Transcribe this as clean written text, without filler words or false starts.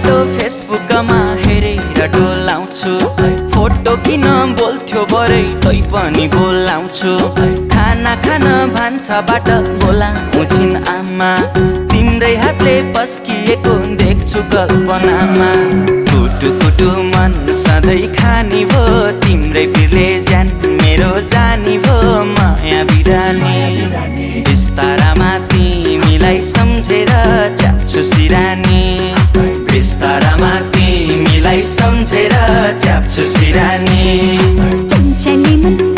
photo फेसबुकमा हेरेर डोलाउँछु photo किन बोल्थ्यो बरै तै पनि बोलाउँछु खाना खान भान्साबाट बोलाउँछिन् आमा तिम्रै हातले पस्किएको देख्छु कल्पनामा कुटु कुटु मन सधैँ खानी भो तिम्रै पिरले ज्यान मेरो जानी भो माया बिरानी बिस्तारामा तिमीलाई सम्झेर च्याप्छु सिरानी बिस्तारामा तिमीलाई सम्झेर च्याप्छु सिरानी चञ्चली मन